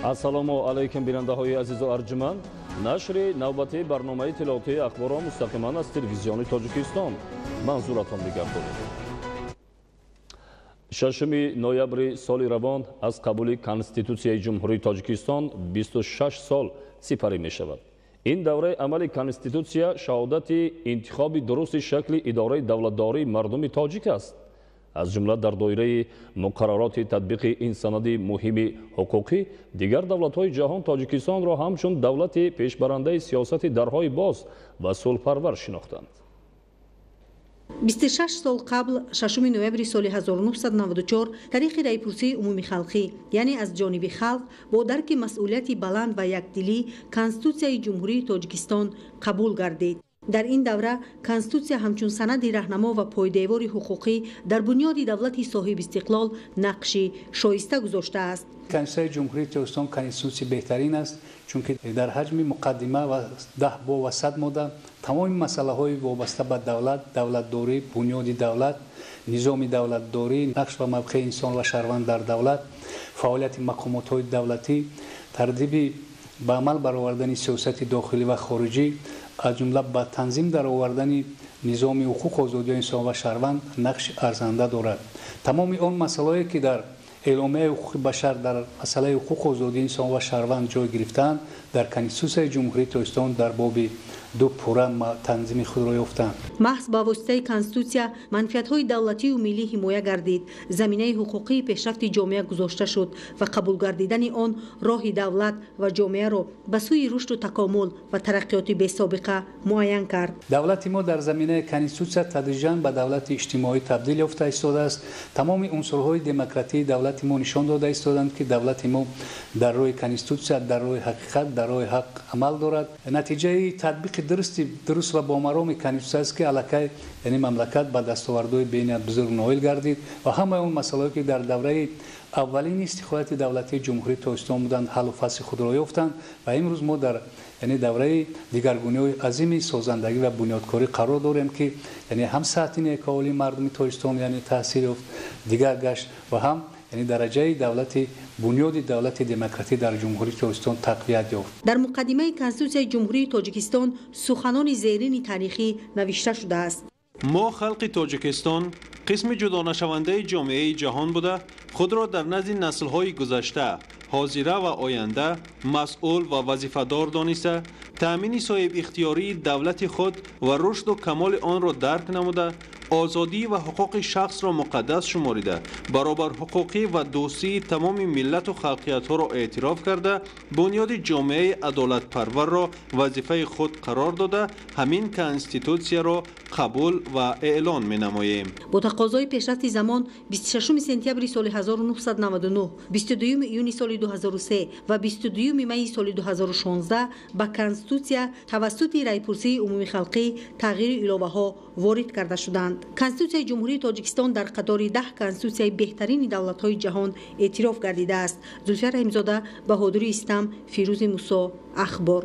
Ассалому алайкум, бинандаҳои азизу арҷуманд. Нашри навбатии барномаи иттилоотии ахборро мустақиман аз телевизиони Тоҷикистон манзуратон мегардонем. 6 ноябри соли равон аз қабули Конститутсияи Ҷумҳурии Тоҷикистон 26 сол сипарӣ мешавад. Ин давраи амали Конститутсия шаҳодати интихоби дурусти шакли идораи давлатдории мардуми тоҷик аст. Аз ҷумла дар доираи муқаррароти татбиқи ин санади муҳими ҳуқуқӣ дигар давлатҳои ҷаҳон Тоҷикистонро ҳамчун давлати пешбарандаи сиёсати дарҳои боз ва сулҳпарвар шинохтанд. 26 сол қабл, 6 ноябри соли 1994, тариқи раъйпурсии умумихалқӣ, яъне аз ҷониби халқ бо дарки масъулияти баланд ва якдилӣ, Конститутсияи Ҷумҳурии Тоҷикистон қабул гардид. Дар ин давра Конститутсия ҳамчун санади раҳнамо ва пойдевори ҳуқуқӣ дар бунёди давлати соҳибистиқлол нақши шоиста гузоштааст. Конститутсияи Ҷумҳурии Тоҷикистон конститутсияи беҳтарин аст, чунки дар ҳаҷми муқаддима ва 10 боб ва 100 модда тамоми масъалаҳои вобаста ба давлат, давлатдорӣ, бунёди давлат, низоми давлатдорӣ, нақш ва мавқеи инсон ва шаҳрванд дар давлат, фаъолияти мақомотҳои давлатӣ, тартиби ба амал баровардани сиёсати дохилӣ ва хориҷӣ, аз ҷумла ба танзим даровардани низоми ҳуқуқ, озодиҳои инсон ва шаҳрванд нақши арзанда дорад. Тамоми он масъалаҳое ки дар эъломияи ҳуқуқи башар дар масъалаи ҳуқуқ, озодии инсон ва шаҳрванд ҷой гирифтаанд, дар Конститутсияи Ҷумҳурии Тоҷикистон дар боби 2 пурра танзими худро ёфтанд. Маҳз ба воситаи Конститутсия манфиатҳои давлатию миллӣ ҳимоя гардид, заминаи ҳуқуқии пешрафти ҷомеа гузошта шуд ва қабул гардидани он роҳи давлат ва ҷомеаро ба сӯи рушду такомул ва тараққиёти бесобиқа муайян кард. Давлати мо дар заминаи Конститутсия тадриҷан ба давлати иҷтимоӣ табдил ёфта истодааст. Тамоми унсурҳои демократии давлати мо нишон дода истоданд, ки давлати мо дар роҳи Конститутсия, дар роҳи ҳақиқат, дар роҳи ҳақ амал дорад. Натиҷаи татбиқи дуруст ва бомароми Конститутсия аст, ки аллакай яъне мамлакат ба дастовардҳои бениҳоят бузург ноил гардид ва ҳамаи он масъалаҳое ки дар давраи аввалини истиқлолияти давлатии Ҷумҳурии Тоҷикистон буданд, ҳаллу фасли худро ёфтанд ва имрӯз мо дар яъне давраи дигаргуниҳои азими созандагӣ ва бунёдкорӣ қарор дорем, ки яъне ҳам сатҳи некаҳолии мардуми Тоҷикистон яъне таъсир ёфт, дигар гашт ва ҳам яъне дараҷаи давлати бунёди давлати демократӣ дар Ҷумҳурии Тоҷикистон тақвият ёфт. Дар муқаддимаи Конститутсияи Ҷумҳурии Тоҷикистон суханони зерини таърихӣ навишта шудааст. Мо халқи Тоҷикистон қисми ҷудонашавандаи ҷомеаи ҷаҳон буда, худро дар назди наслҳои гузашта, ҳозира ва оянда масъул ва вазифадор дониста, таъмини соҳибихтиёрии давлати худ ва рушду камоли онро дарк намуда, озодӣ ва ҳуқуқи шахсро муқаддас шуморида, баробарҳуқуқӣ ва дӯстии тамоми миллату халқиятҳоро эътироф карда, бунёди ҷомеаи адолатпарварро вазифаи худ қарор дода, ҳамин конститутсияро қабул ва эълон менамоем. Бо тақозои пешрафти замон 26 сентябри соли 1999, 22 июни соли 2003 ва 22 майи соли 2016 ба Конститутсия тавассути раъйпурсии умумихалқӣ тағйиру иловаҳо ворид карда шуданд. Конститутсияи Ҷумҳурии Тоҷикистон дар қатори 10 конститутсияи беҳтарини давлатҳои ҷаҳон эътироф гардидааст. Зулфия Раҳимзода, Баҳодури Истам, Фирӯзи Мусо, Ахбор.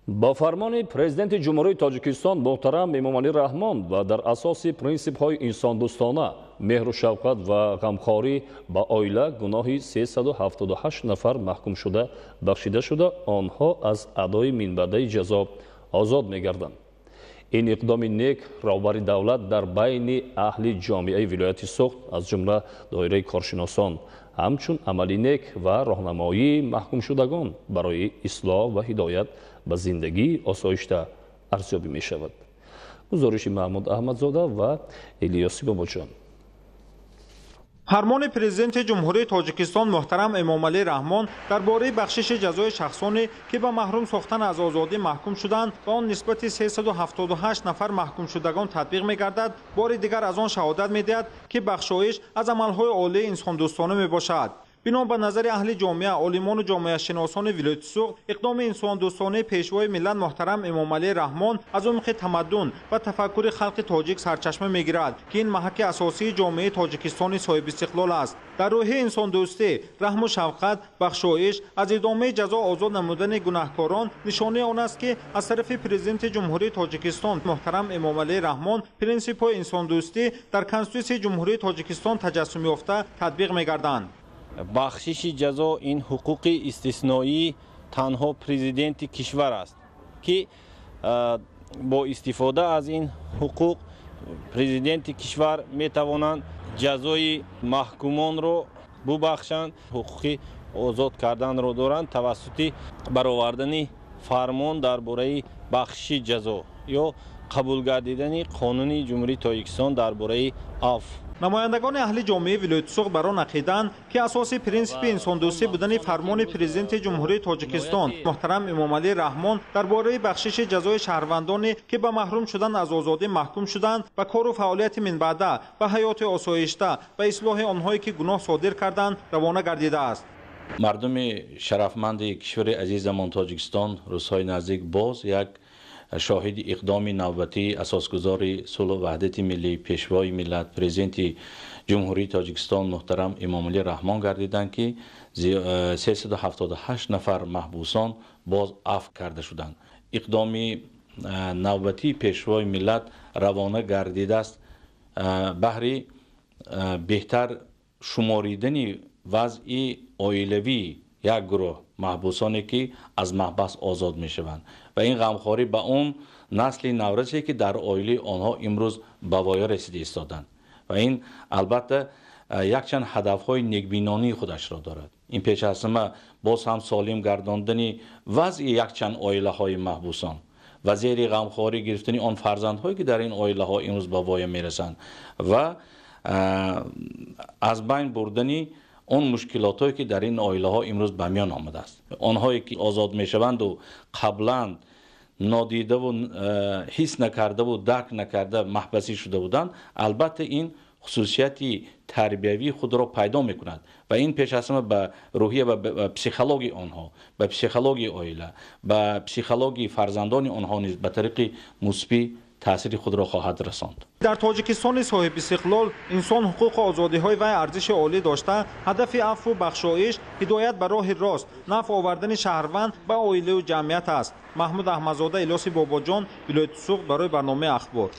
Бо фармони Президенти Ҷумҳурии Тоҷикистон муҳтарам Эмомалӣ Раҳмон ва дар асоси принсипҳои инсондӯстона, меҳру шавқат ва ғамхорӣ ба оила гуноҳи 378 нафар маҳкумшуда бахшида шуда, онҳо аз адои минбаъдаи ҷазо озод мегарданд. Ин иқдоми нек роҳбари давлат дар байни аҳли ҷомеаи вилояти Суғд, аз ҷумла доираи коршиносон, ҳамчун амали нек ва роҳнамоии маҳкумшудагон барои ислоҳ ва ҳидоят ба зиндагии осоишта арзёбӣ мешавад. Гузориши Маҳмуд Аҳмадзода ва Илёси Бобоҷон. Фармони Президенти Ҷумҳурии Тоҷикистон муҳтарам Эмомалӣ Раҳмон дар бораи бахшиши ҷазои шахсоне, ки ба маҳрум сохтан аз озодӣ маҳкум шуданд ва он нисбати 378 нафар маҳкумшудагон татбиқ мегардад, бори дигар аз он шаҳодат медиҳад, ки бахшоиш аз амалҳои олии инсондӯстона мебошад. Бино ба назари аҳли ҷомеа, олимону ҷомеашиносони вилояти Суғд, иқдоми инсондӯстонаи пешвои миллат муҳтарам Эмомалӣ Раҳмон аз умқи тамаддун ва тафаккури халқи тоҷик сарчашма мегирад, ки ин маҳаки асосии ҷомеаи Тоҷикистони соҳибистиқлол аст. Дар рӯҳи инсондӯстӣ, раҳму шафқат, бахшоиш, аз идомаи ҷазо озод намудани гунаҳкорон нишонаи он аст, ки аз тарафи Президенти Ҷумҳурии Тоҷикистон муҳтарам Эмомалӣ Раҳмон принсипҳои инсондӯстӣ дар Конститутсияи Ҷумҳурии Тоҷикистон таҷассум ёфта татбиқ мегарданд. Бахшиши ҷазо ин ҳуқуқи истисноии танҳо президенти кишвар аст, ки бо истифода аз ин ҳуқуқ президенти кишвар метавонанд ҷазои маҳкумонро бубахшанд, ҳуқуқи озод карданро доранд тавассути баровардани фармон дар бораи бахшиши ҷазо ё қабул гардидани қонуни Ҷумҳурии Тоҷикистон дар бораи афв. Намояндагони аҳли ҷомеаи вилояти Суғд бар он ақидаанд, ки асоси принсипи инсондӯстӣ будани фармони президенти Ҷумҳурии Тоҷикистон муҳтарам Эмомалӣ Раҳмон дар бораи бахшиши ҷазои шаҳрвандоне, ки ба маҳрум шудан аз озодӣ маҳкум шуданд, ба кору фаъолияти минбаъда, ба ҳаёти осоишта, ба ислоҳи онҳое, ки гуноҳ содир карданд, равона гардидааст. Мардуми шарафманди кишвари азизамон Тоҷикистон рӯзҳои наздик боз як шоҳиди иқдоми навбатии асосгузори сулҳу ваҳдати миллӣ, пешвои миллат, президенти Ҷумҳурии Тоҷикистон муҳтарам Эмомалӣ Раҳмон гардиданд, ки 378 нафар маҳбусон боз афв карда шуданд. Иқдоми навбатии пешвои миллат равона гардидааст баҳри беҳтар шуморидани вазъи оилавии як гурӯҳ маҳбусоне, ки аз маҳбас озод мешаванд ва ин ғамхорӣ ба он насли наврасе, ки дар оилаи онҳо имрӯз ба воя расида истоданд ва ин албатта якчанд ҳадафҳои некбинонии худашро дорад. Ин пеш аз ҳама боз ҳам солим гардондани вазъи якчанд оилаҳои маҳбусон ва зери ғамхорӣ гирифтани он фарзандҳое, ки дар ин оилаҳо имрӯз ба воя мерасанд ва аз байн бурдани он мушкилотҳое, ки дар ин оилаҳо имрӯз ба миён омадааст. Онҳое, ки озод мешаванду қаблан нодидаву ҳис накардаву дарк накарда маҳбасӣ шуда буданд, албатта ин хусусияти тарбиявии худро пайдо мекунад ва ин пеш аз ҳама ба рӯҳия ва ба психологияи онҳо, ба психологияи оила, ба психологияи фарзандони онҳо низ ба тариқи мусбӣ таъсири худро хоҳад расонд. Дар Тоҷикистони соҳибистиқлол инсон ҳуқуқу озодиҳои вай арзиши олӣ дошта, ҳадафи афву бахшоиш, ҳидоят ба роҳи рост, нафъ овардани шаҳрванд ба оилаву ҷамъият аст. Маҳмуд Аҳмадзода, Илёси Бобоҷон, вилояти Суғд барои барномаи Ахбор.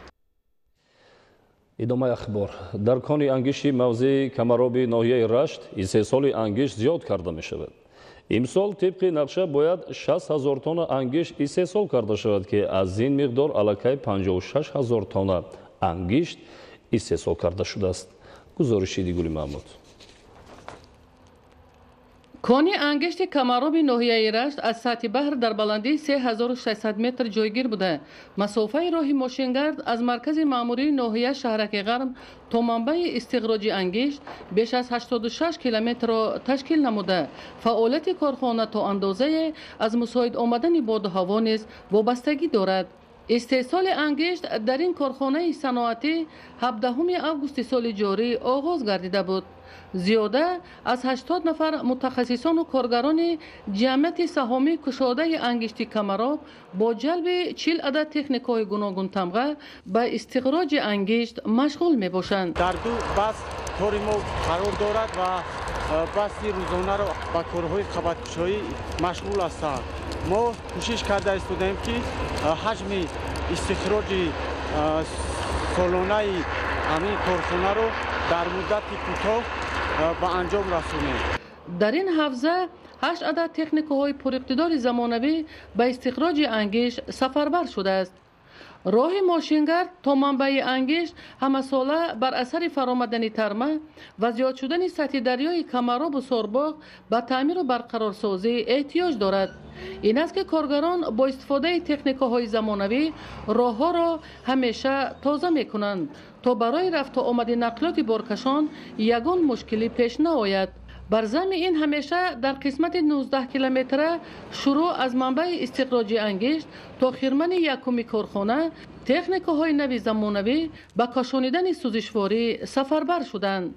Идомаи ахбор. Дар кони ангишти мавзеи Камароби ноҳияи Рашт истеҳсоли ангишт зиёд карда мешавад. Имсол тибқи нақша бояд 60 ҳазор тонна ангишт истеҳсол карда шавад, ки аз ин миқдор аллакай 56 ҳазор тонна ангишт истеҳсол карда шудааст. Гузориши Дигули Маҳмуд. Кони ангишти Камароби ноҳияи Рашт аз сатҳи баҳр дар баландии 3600 метр ҷойгир буда, масофаи роҳи мошингард аз маркази маъмурии ноҳия шаҳраки Ғарм то манбаи истиғроҷи ангишт беш аз 86 километрро ташкил намуда, фаъолияти корхона то андозае аз мусоид омадани боду ҳаво низ вобастагӣ дорад. Истеҳсоли ангишт дар ин корхонаи саноатӣ 17 августи соли ҷорӣ оғоз гардида буд. Зиёда аз 80 нафар мутахассисону коргарони ҷамъияти саҳомии кушодаи ангишти Камароб бо ҷалби 40 адад техникаҳои гуногунтамға ба истиғроҷи ангишт машғул мебошанд. Дар ду баст кори мо қарор дорад ва басти рӯзонаро ба корҳои қабаткушоӣ машғул ҳастанд. Мо кӯшиш карда истодаем, ки ҳаҷми истихроҷи солонаи ҳамин корхонаро дар муддати кӯтоҳ ба анҷом расонем. Дар ин ҳавза 8 адад техникаҳои пуриқтидори замонавӣ ба истихроҷи ангишт сафарбар шудааст. Роҳи мошингард то манбаи ангишт ҳамасола бар асари фаромадани тарма ва зиёд шудани сатҳи дарёи Камаробу Сорбоғ ба таъмиру барқарорсозӣ эҳтиёҷ дорад. Ин аст, ки коргарон бо истифодаи техникаҳои замонавӣ роҳҳоро ҳамеша тоза мекунанд, то барои рафту омади нақлиёти боркашон ягон мушкилӣ пеш наояд. Бар замми ин ҳамеша дар қисмати 19 километра шурӯъ аз манбаи истиқроҷи ангишт то хирмани якуми корхона техникаҳои нави замонавӣ ба кашонидани сӯзишворӣ сафарбар шуданд.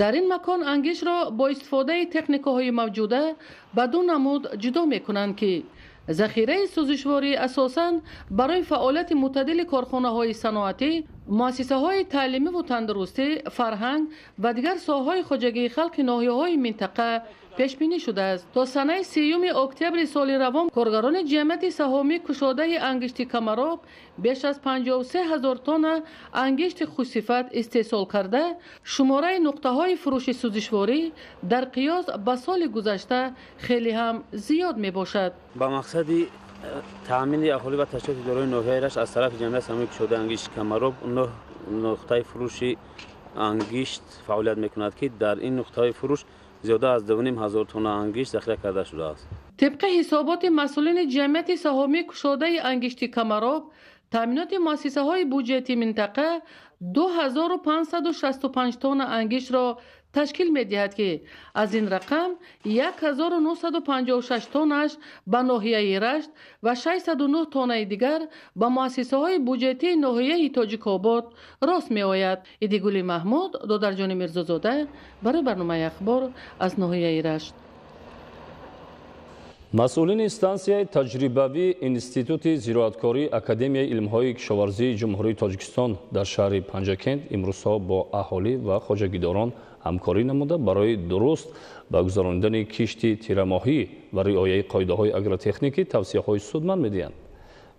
Дар ин макон ангиштро бо истифодаи техникаҳои мавҷуда ба ду намуд ҷудо мекунанд, ки захираи сӯзишворӣ асосан барои фаъолияти мӯътадили корхонаҳои саноатӣ Муассисаҳои таълимиву тандурустӣ, фарҳанг ва дигар соҳаҳои хоҷагии халқи ноҳияҳои минтақа пешбинӣ шудааст. То санаи 30 октябри соли равон коргарони ҷамъияти саҳомии кушодаи ангишти Камароб беш аз 53 ҳазор тонна ангишти хушсифат истеҳсол карда, шумораи нуқтаҳои фурӯши сӯзишворӣ дар қиёс ба соли гузашта хеле ҳам зиёд мебошад. Ба мақсади таъмини аҳолӣ ва ташкилоти идораҳои ноҳияи Рашт аз тарафи ҷамъияти саҳомии кушодаи ангишти Камароб 9 нуқтаи фурӯши ангишт фаъолият мекунад, ки дар ин нуқтаҳои фурӯш зиёда аз 2,5 ҳазор тонна ангишт захира карда шудааст. Тибқи ҳисоботи масъулини ҷамъияти саҳомии кушодаи ангишти Камароб, таъминоти муассисаҳои буҷети минтақа 2565 тонна ангиштро ташкил медиҳад, ки аз ин рақам 1956 тоннааш ба ноҳияи Рашт ва 609 тоннаи дигар ба муассисаҳои буҷетии ноҳияи Тоҷикобод рост меояд. Идигули Маҳмуд, Додарҷони Мирзозода барои барномаи Ахбор аз ноҳияи Рашт. Масъулини стансияи таҷрибавии Институти зироаткории Академияи илмҳои кишоварзии Ҷумҳурии Тоҷикистон дар шаҳри Панҷакент имрӯзҳо бо аҳолӣ ва хоҷагидорон ҳамкорӣ намуда барои дуруст ба гузаронидани кишти тирамоҳӣ ва риояи қоидаҳои агротехникӣ тавсияҳои судманд медиҳанд.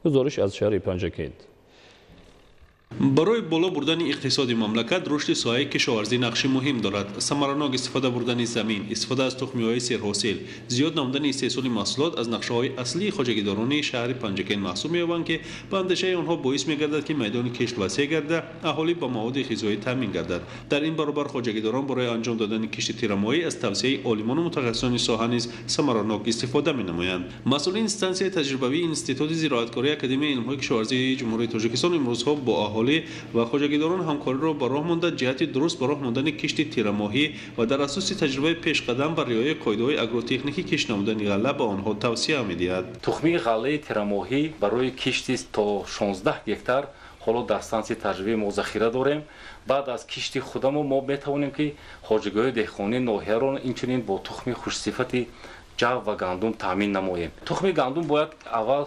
Гузориш аз шаҳри Панҷакент. Барои боло бурдани иқтисоди мамлакат рушди соҳаи кишоварзӣ нақши муҳим дорад. Самаранок истифода бурдани замин, истифода аз тухмиҳои серҳосил, зиёд намудани истеҳсоли маҳсулот аз нақшаҳои аслии хоҷагидорони шаҳри Панҷакент маҳсуб меёбанд, ки ба андешаи онҳо боис мегардад, ки майдони кишт васеъ гарда, аҳолӣ ба маводи ғизоӣ таъмин гардад. Дар ин баробар хоҷагидорон барои анҷом додани кишти тирамоҳӣ аз тавсияи олимону мутахассисони соҳа низ самаранок истифода менамоянд. Масъулини стансияи таҷрибавии Институти зироаткории Академияи илмҳои кишоварзии Ҷумҳурии Тоҷикистон имрӯзҳо бо аҳолӣ ва хоҷагидорон ҳамкориро ба роҳ монда ҷиҳати дуруст ба роҳ мондани кишти тирамоҳӣ ва дар асоси таҷрибаи пешқадам ба риояи қоидаҳои агротехникӣ кишт намудани ғалла ба онҳо тавсия медиҳад. Тухмии ғаллаи тирамоҳӣ барои кишти то 16 гектар ҳоло дар стансияи таҷрибавии мо захира дорем. Баъд аз кишти худамо мо метавонем, ки хоҷагиҳои деҳқонии ноҳияро инчунин бо тухми хушсифати ҷав ва гандум таъмин намоем. Тухми гандум бояд аввал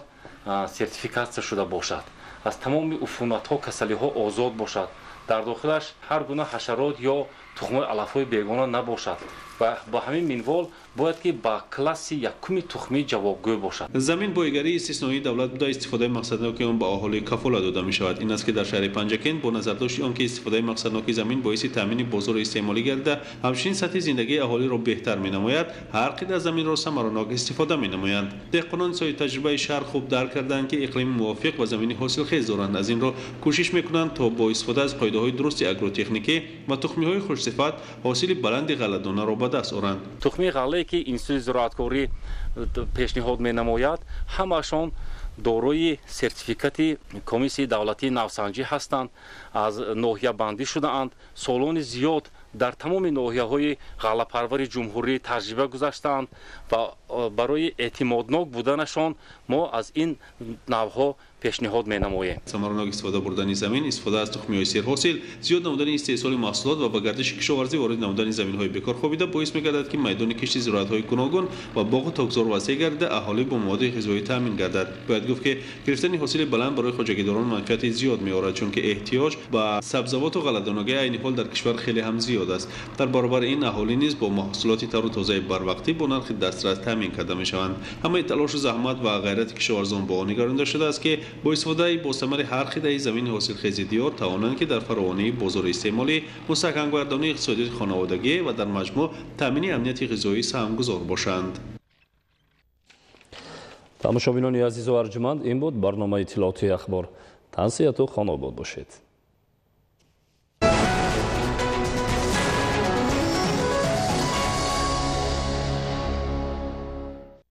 сертификатсия шуда бошад, аз тамоми уфунатҳо, касалиҳо озод бошад, дар дохилаш ҳар гуна ҳашарот ё тухмҳои алафҳои бегона набошад ва ба ҳамин минвол бояд ки ба класси якуми тухмӣ ҷавобгӯ бошад. Замин боигарии истисноии давлат буда, истифодаи мақсадноки он ба аҳолӣ кафола дода мешавад. Ин аст, ки дар шаҳри Панҷакент бо назардошти он ки истифодаи мақсадноки замин боиси таъмини бозори истеъмолӣ гардида, ҳамчунин сатҳи зиндагии аҳолиро беҳтар менамояд, ҳар қида заминро самаранок истифода менамоянд. Деҳқонони соҳиби таҷрибаи шаҳр хуб дарк карданд, ки иқлими мувофиқ ва замини ҳосилхез доранд. Аз ин рӯ кӯшиш мекунанд, то бо истифода аз қоидаҳои дурусти агротехникӣ ва тухмиҳои хушсифат ҳосили баланди ғалладонаро ба даст оранд. Тухмии ғаллае, ки Институти зироаткорӣ пешниҳод менамояд, ҳамаашон дорои сертификати комиссияи давлатии навсанҷӣ ҳастанд, аз ноҳиябандӣ шудаанд, солони зиёд дар тамоми ноҳияҳои ғаллапарвари ҷумҳурӣ таҷриба гузаштаанд ва барои эътимоднок буданашон мо аз ин навъҳо пешниҳод менамоем. Самаранок истифода бурдани замин, истифода аз тухмиҳои серҳосил, зиёд намудани истеҳсоли маҳсулот ва ба гардиши кишоварзӣ ворид намудани заминҳои бекор хобида боис мегардад, ки майдони кишти зироатҳои гуногун ва боғу токзор васеъ гардида, аҳолӣ бо маводи ғизоӣ таъмин гардад. Бояд гуфт, ки гирифтани ҳосили баланд барои хоҷагидорон манфиати зиёд меорад, чунки эҳтиёҷ ба сабзавоту ғалладонагӣ айни ҳол дар кишвар хеле ҳам зиёд аст. Дар баробари ин аҳолӣ низ бо маҳсулоти тару тозаи барвақтӣ бо нархи дастрас таъмин карда мешаванд. Ҳамаи талошу заҳмат ва ғайрати кишоварзон бо он нигаронда шудааст, ки бо истифодаи босамари ҳар қидаи замини ҳосилхези диёр тавонанд, ки дар фаровонии бозори истеъмолӣ, мустаҳкамгардонии иқтисодиёти хонаводагӣ ва дар маҷмӯъ таъмини амнияти ғизоӣ саҳмгузор бошанд. Тамошобинони азизу арҷуманд, ин буд барномаи иттилоотии Ахбор. Тансиҳату хонобод бошед.